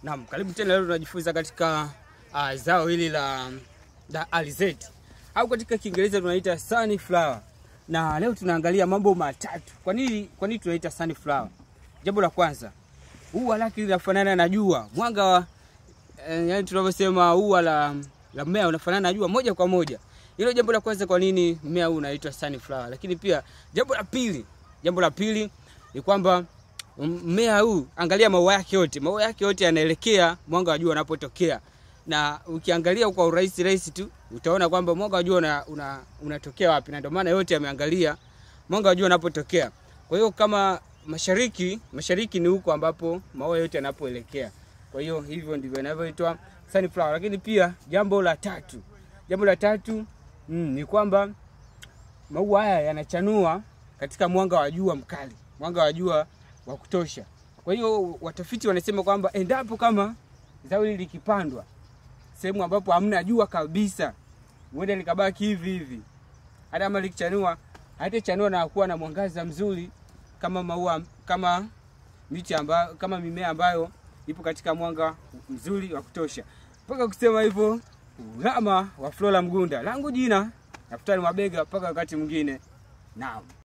Naam, karibu tena. Leo tunajifunza katika zao hili la alizeti au katika Kiingereza tunaita sunflower. Na leo tunaangalia mambo matatu. Kwa nini tunaita sunflower? Jambo la kwanza, ua lake linafanana na jua. Mwanga wa yaani tunavyosema ua la mmea unafanana na jua moja kwa moja. Hilo jambo la kwanza, kwa nini mmea huu unaitwa sunflower. Lakini pia jambo la pili ni kwamba mmea huu, angalia maua yake yote. Maua yake yote yanaelekea mwanga wa jua unapotokea. Na ukiangalia kwa urahisi rahisi tu utaona kwamba mwanga wa jua unatokea wapi, na ndio maana yote yameangalia mwanga wa jua unapotokea. Kwa hiyo kama mashariki ni huko ambapo maua yote yanapoelekea. Kwa hiyo hivyo ndivyo inavyoitwa sunflower. Lakini pia jambo la tatu ni kwamba maua haya yanachanua katika mwanga wa jua mkali, mwanga wa jua wa kutosha. Kwa hiyo watafiti wanasema kwamba endapo kama zao hili likipandwa sehemu ambapo hamna jua kabisa, huenda likabaki hivi hivi. Hata kama likichanua, haitachanua na kuwa na mwangaza mzuri kama maua, kama miti ambayo, kama mimea ambayo ipo katika mwanga mzuri wa kutosha. Mpaka kusema hivyo, Ulama wa Flora Mgunda. Langu jina Naftali Mabega, mpaka wakati mwingine. Naam.